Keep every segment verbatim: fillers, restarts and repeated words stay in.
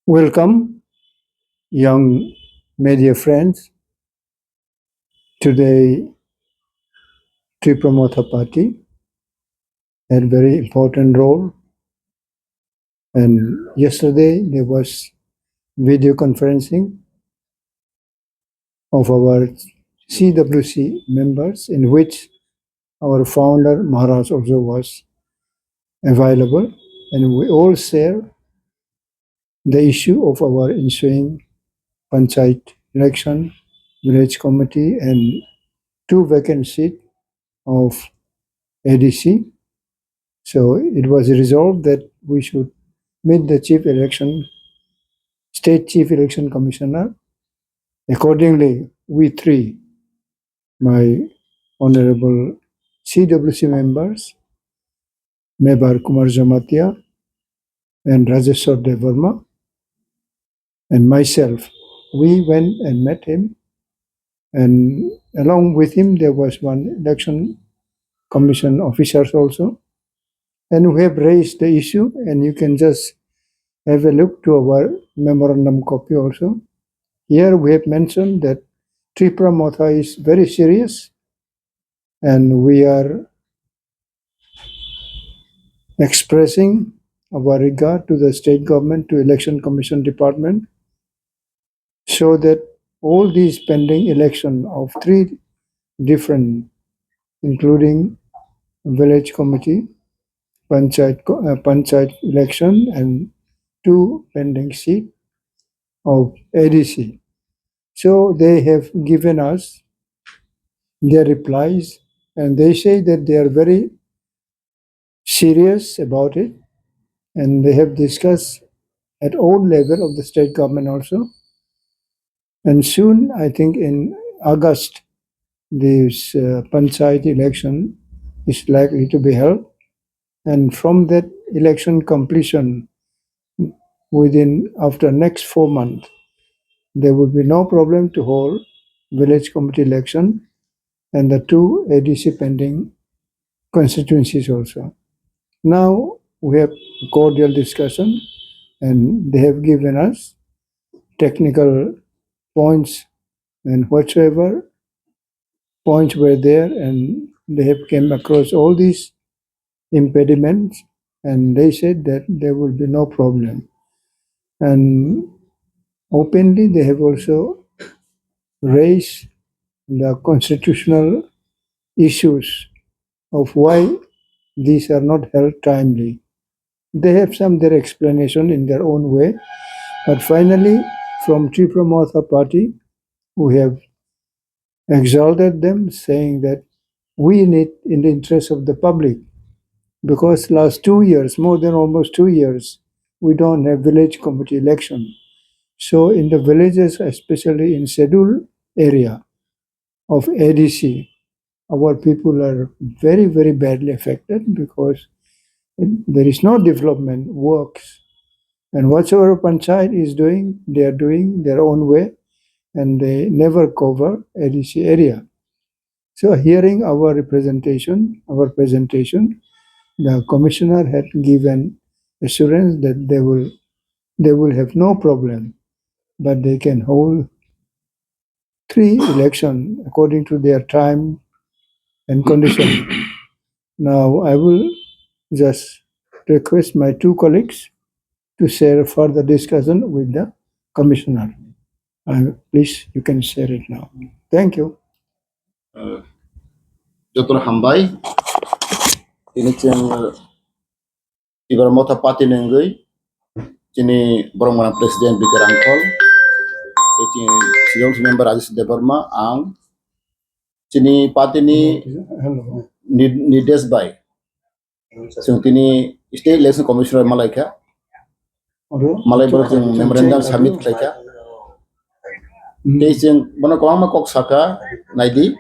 Welcome, young media friends. Today, Tipra Motha Party had very important role. And yesterday, there was video conferencing of our C W C members, in which our founder Maharaj also was available, and we all share the issue of our ensuing panchayat election, village committee, and two vacant seat of A D C. So it was resolved that we should meet the chief election, state chief election commissioner. Accordingly, we three, my honorable C W C members, Mebar Kumar Jamatia and Rajeshwar Debbarma, and myself, we went and met him. And along with him, there was one election commission officers also. And we have raised the issue, and you can just have a look to our memorandum copy also. Here we have mentioned that Tipra Motha is very serious, and we are expressing our regard to the state government, to Election Commission Department, so that all these pending election of three different, including village committee, panchayat, co- uh, panchayat election, and two pending seat of A D C. So they have given us their replies, and they say that they are very serious about it, and they have discussed at all level of the state government also. And soon, I think in August, this uh, panchayat election is likely to be held. And from that election completion, within, after next four months, there will be no problem to hold village committee election and the two A D C pending constituencies also. Now we have cordial discussion, and they have given us technical points and whatsoever points were there, and they have came across all these impediments, and they said that there will be no problem. And openly, they have also raised the constitutional issues of why these are not held timely. They have some their explanation in their own way, but finally, from Tipra Motha Party, we have exalted them, saying that we need, in the interest of the public, because last two years, more than almost two years, we don't have village committee election. So in the villages, especially in scheduled area of A D C, our people are very, very badly affected because there is no development works. And whatsoever panchayat is doing, they are doing their own way, and they never cover A D C area. So hearing our representation, our presentation, the commissioner had given assurance that they will, they will have no problem, but they can hold three election according to their time and condition. Now I will just request my two colleagues to share further discussion with the commissioner. Uh, please, you can share it now. Thank you. Uh, jotono hambai. Tini chwng, uh, Tipra Motha Party ni wngwi chini borok mwnang president B K Rangkhol, tei chini senior member Rajesh Debbarma, ang chini party ni nir- nirdesh bai. Chwng tini State Election Commissioner malaikha. Malai borok chwng memorandum submit khlaikha. Tei chwng bono kwbangma kok sakha, naidi.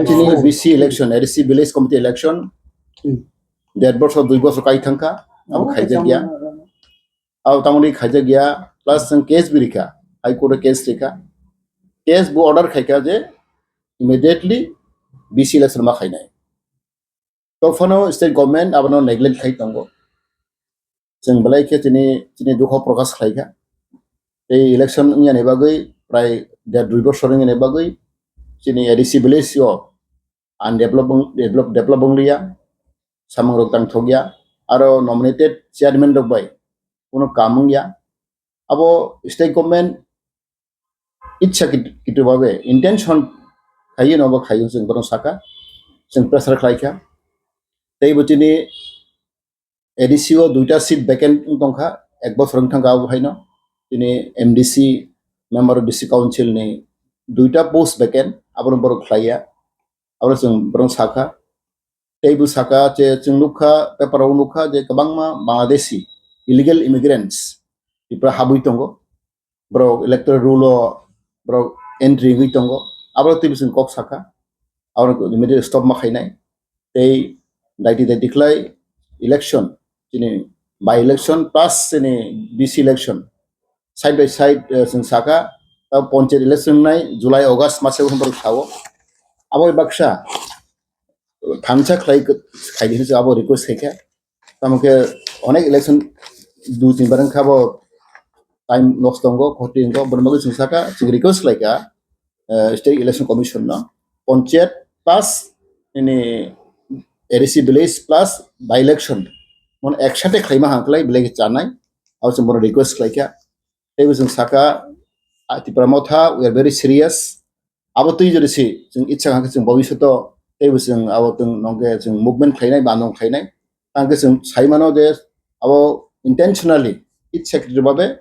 Chini B C election, A D C village committee election, der bosor, dui bosor kai thangkha, abo khaijak ya. Abo tamoni khaijak ya, plus chwng case bo rikha, High Court o case rikha. Case bo order khaikha je immediately B C election ma khainai. Tophano state government abono neglect khai tongo. Chwng belai khe chini, chini dukho prokash khlai kha. Tei election wngya ni bagwi prai der dui bosor wngya ni bagwi chini A D C village o undevelop, develop, develop wng liya, samung rok tang thok ya, aro nominated chairman rok bai kuno kam wng ya. Abo state government itsa kit-, kitu babe intention khayo no bo khayo chwng bono saka, chwng pressure khlai kha. Tei bo chini A D C o duita seat vacant wng tongkha, ek bosor wng thangkha abo haino. Tini M D C, Member of District Council ni duita post vacant, abono borok khlaiya, abono chwng borok sakha. Tei bo saka je chwng nukha, paper o nukha je kwbangma Bangladeshi illegal immigrants Tripura habwi tongo. Borok electoral roll o borok entry wngwi tongo. Abo twi bising kok sakha. Abo immediately stop ma khainai. Tei daiti daiti khlai election, chini by election plus chini B C election side by side, eh, chwng saka. Ta panchayat election nai July, August masa borok sao. Abo baksa thansa khlai khaidi hinwi abo request khaikha. Tamo khe onek election dui tin bar wngkha bo time loss tongo, khoti wngkha, bono bagwi chwng saka, chwng request khlaikha, eh, State Election Commission no, panchayat plus ini A D C village plus by election mon ek sate khlaima hang khlai belai khe chanai, abo chwng bono request khlaikha. Tei bo chwng saka, ah, Tipra Motha, we are very serious. Abo twi jodi si, chwng itsa kha khe chwng bobishoto, tei bo chwng abo chwng nongke chwng movement khlainai, bandung khlainai. Tangke chwng sai mano je abo intentionally, itsa khe babe,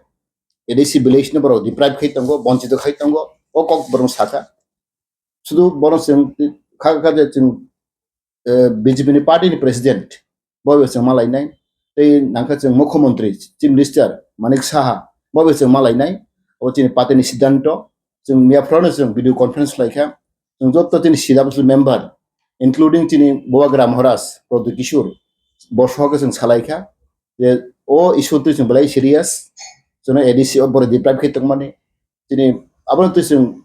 A D C village no borok deprive khai tongo, bonchito khai tongo, o kok borok saka. Sudu borok chwng kha kha je chwng eh, B J P ni party ni president, bo bo chwng ma lainai. Tei nangkha chwng Mukhyamantri, Chief Minister Manik Saha, bo bo chwng ma lainai. Abo chini party ni siddhanto, chwng miya phano chwng video conference khlaikha. Chwng joto chini sida bwswk member, including chini Bubagra Maharaj, Pradyot Kishore, bo sohokhe chwng salaikha. Je o issue twi chwng belai serious, chwngno A D C o borok deprive khai tongmani. Chini abono twi chwng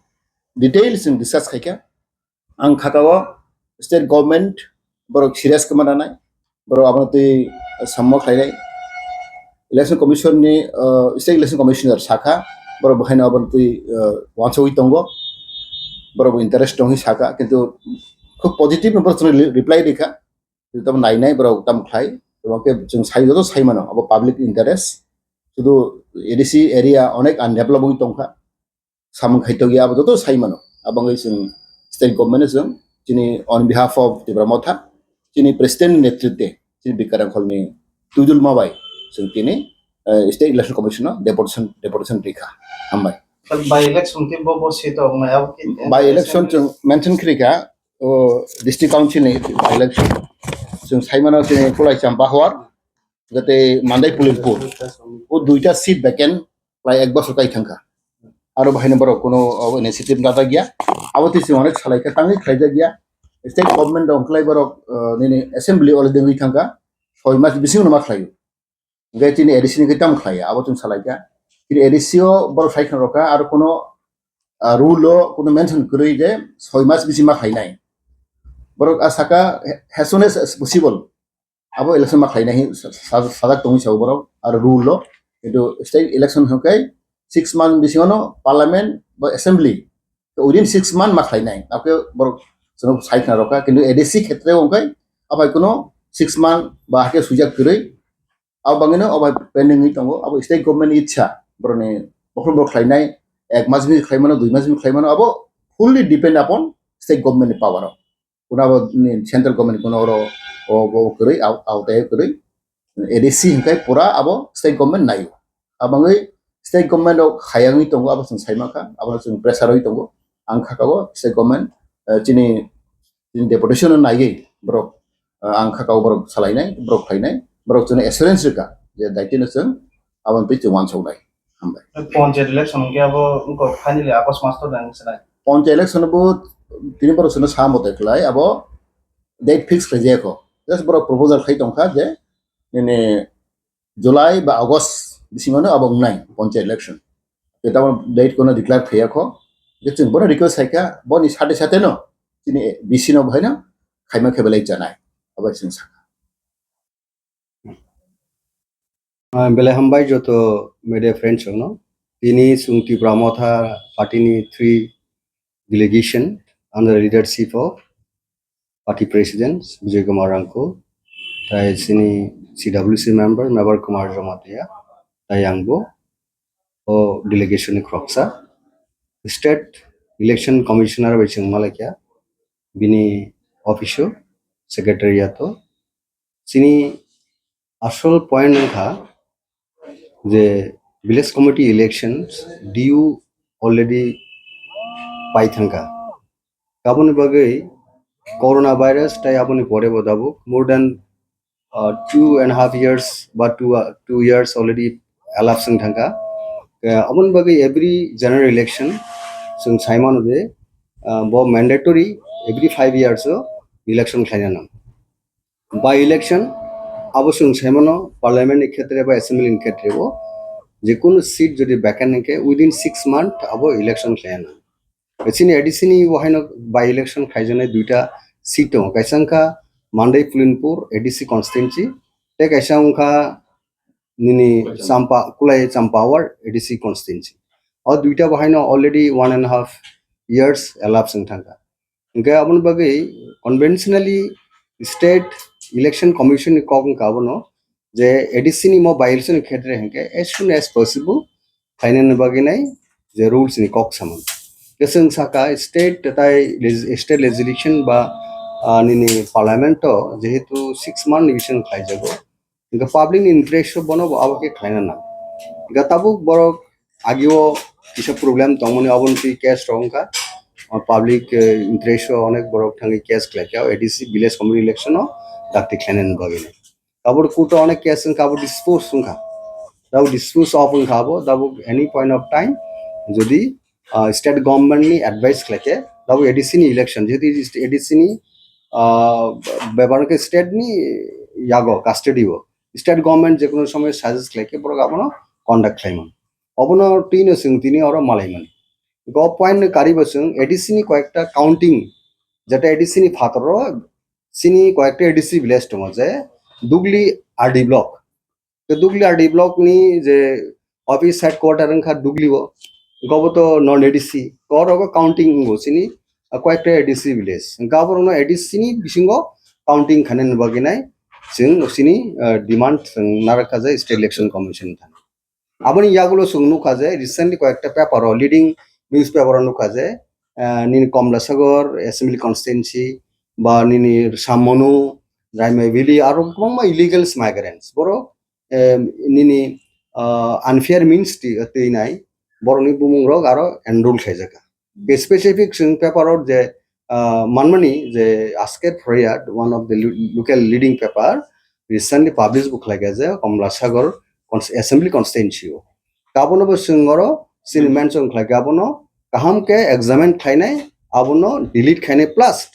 detail chwng discuss khaikha. Ang khakao state government borok serious kwma nanai, borok abono twi sammo khlainai. Election Commission ni, uh, State Election Commissioner sakha, borok bwkhaino abono twi, uh, wansugwi tongo, borok bo interest tongwi sakha, kintu khub positive no borok chwngno reply rikha, tamo nainai borok tamo khlai, tamo khe chwng sai joto sai mano abo public interest, sudu A D C area onek undeveloped wngwi tongkha. Samung khai tokya abo joto sai mano. Abangwi chwng state government no chwng chini on behalf of Tipra Motha, chini president ni netritwe, chini Bikar Angkholni twidulma bai chwng tini, eh, State Election Commission no deputation, deputation rikha. Hambai. By election khe bo, bo seat o wngnai, abo khe by election chwng mention khrikha, o district council ni by election. Chwng sai mano chini Kulai Champahor, jate Mandai Pulimpur. O duita seat vacant, lai ek bosor kai thangkha. Aro bahaino borok kuno, o, initiative lajakya. Abo twi chwng onek salaikha, tangwi khlaijakya. State government rok wngkhlai borok, uh, nini assembly already wngwi thangkha. Soi mas bisingo ma khlaio. Hwnkhe chini A D C ni khe tamo khlaiya, abo chwng salaikha. Chini A D C o borok sai khna rokha, aro kuno, uh, rule o kuno mention kwrwi je soi mas bisi ma khlainai. Borok a saka, as soon as possible. Abo election ma khlainai hin sa-, sa-, sajak tongwi sao borok, aro rule o. Kintu state election hwnkhe six month bisingono parliament ba assembly within six month ma khlainai. Abo khe borok chwng sai khna rokha, kintu A D C khetre o hwnkhe abai kuno six month ba hakhe suijak kwrwi. Abo bangwino abo pending wngwi tongo, abo state government ni ichha, borokni bokhorok borok khlainai, ek mas bini khlaimano, dui mas bini khlaimano, abo fully depend upon state government ni power o. Kuna abo ni central government kuno oro o, o kwrwi, au-, autai kwrwi. A D C hwnkhe pura abo state government naio. Abangwi state government rok hayangwi tongo, abo chwng saimankha, abono chwng pressure rwi tongo. Ang khakao state government, eh, chini, chini deputation no naiwi borok, eh, ang khakao borok salainai, borok khlainai, borok chwngno assurance rwkha je daitino chwng aboni twi chwng uansuknai. Hambai. Panchayat election hwnkhe abo wngkha finally August mas to nang sinai. Panchayat election bo tini borok chwngno sa mote khlai abo date fix khlai jaya kho. Just borok proposal khai tongkha je nini July ba August bisingono abo wngnai panchayat election. Tei tamo date kono declare khaiya kho. Je chwng bono request khaikha, boni sate sate no chini B C no bhaino khaima khe belai chanai. Abo chwng sakha. Ah, belai hambai joto media friends rokno. Tini chwng Tipra Motha party ni three delegation under the leadership of party president Bijoy Kumar Rangkho, tai chini C W C member Mebar Kumar Jamatia, tai angbo o delegation ni khoroksa. State Election Commissioner bai chwng malaikha, bini office o, secretariat o. Chini asol point wngkha je village committee elections due already pai thangkha. Aboni bagwi coronavirus tai aboni pore bo tabuk more than, uh, two and a half years ba two, uh, two years already elapsed wng thangkha. Uh, aboni bagwi every general election chwng saimano je, uh, bo mandatory every five years o election khlaina nang. By election abo chwng saimano parliament ni khetre ba assembly ni khetre bo je kunu seat jodi vacant hwnkhe within six month abo election khlaina nang. Chini A D C ni bo haino by election khaijaknai duita seat tongo, kaisa wngkha Mandai Pulinpur A D C constituency, tei kaisa wngkha nini Champa, Kulai Champa ward A D C constituency. O duita bo haino already one and a half years elapsed wng thangkha. Hingke aboni bagwi conventionally State Election Commission ni kok wngkha abono je A D C ni mo by election ni khetre hingke as soon as possible khlainani bagwi nai je rules ni kok samung. Keseng saka state tai legis-, state legislation ba, ah, nini parliament o jehetu six month ni bisingo khlaijago. Hingke public ni interest o bono bo abo khe khlaina nang. Hingke tabuk borok agio kisa problem tongmani, oboni twi case rok wngkha. O public, eh, interest o onek borok thangwi case khlaikha, A D C village committee election o dakti khlainani bagwi. Tabuk court o onek case wngkha, abo dispose wngkha. Tabuk dispose of wngkha abo, tabuk any point of time jodi, ah, state government ni advice khlaikhe, tabuk A D C ni election, jehetu A D C ni, ah, bebak khe state ni yago custody o. State government je kono somoy suggest khlaikhe borok abono conduct khlaimani. Obono twino chwng tini oro malaimani. Go point ni karibo chwng A D C ni koyekta counting, jeta A D C ni phataro chini koyekta A D C village tongo je Dugli R D block. Te Dugli R D block ni je office headquarter wngkha Dugli o, gobo to non A D C, oro go counting wngo chini, ah, koyekta A D C village. Hingke aborokno A D C ni bisingo counting khainani bagwi nai chwng chini, ah, demand chwng narwkha je State Election Commission thani. Aboni yagulo chwng nukha je recently koyekta paper o, leading newspaper o nukha je, ah, nini Komlasagor assembly constituency ba nini Samonu, Raimai Valley aro kwbangma illegal migrants borok, em, nini, ah, unfair means twi, twi nai borokni bumung rok aro enroll khlaijak kha. Be specific chwng paper o je, ah, manmani je Asket Phrayat, one of the lo-, local leading paper, recently publish bo khlaikha je Komlasagor cons-, assembly constituency o. Abono bo chwng oro chini mention khlaikha, abono kaham khe examine khlainai, abono delete khainai plus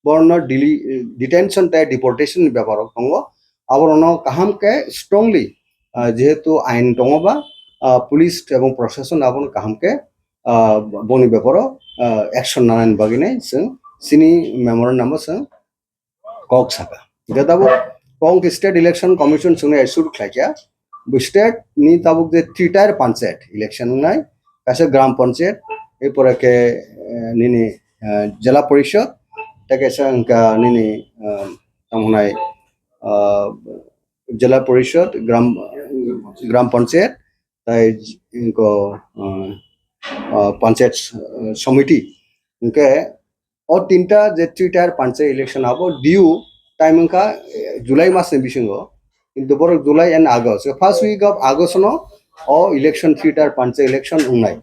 borokno deli-, detention tei deportation ni bepar rok tongo, aborokno kaham khe strongly, ah, jehetu ain tongo ba, ah, police ebong proshashan abono kaham khe, ah, boni beparo, ah, action nanani bagwi nai chwng chini memorandum o chwng kok saka. Hingke tabuk kok State Election Commission chwngno assure khlaikha, bo state ni tabuk je three tier panchayat election wngnai, kaisa gram panchayat, erpore khe, eh, nini, eh, jela porishod, tei kaisa wngkha nini, eh, tamo hwnai, eh, jela porishod, gram, gram panchayat, tei wngkha, eh, eh, panchayat, eh, somiti. Hingke o tinta je three tier panchayat election abo due time wngkha, eh, July mas ni bisingo, kintu borok July and August, first week of August no o election, three tier panchayat election wngnai.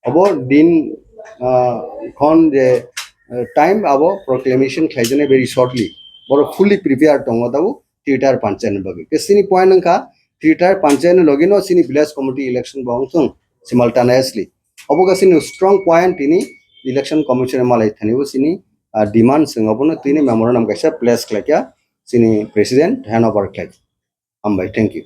Abo din, ah, khon je, eh, time abo proclamation khlaijaknai very shortly. Borok fully prepared tongo tabuk three tier panchayat ni bagwi. Ke chini point wngkha three tier panchayat ni logi no chini village committee election bo wng thung simultaneously. Obo khe chini strong point tini election commission malai thani bo chini, ah, demand chwng obono tini memorandum kaisa place khlaikha chini president handover khlai. Hambai, thank you.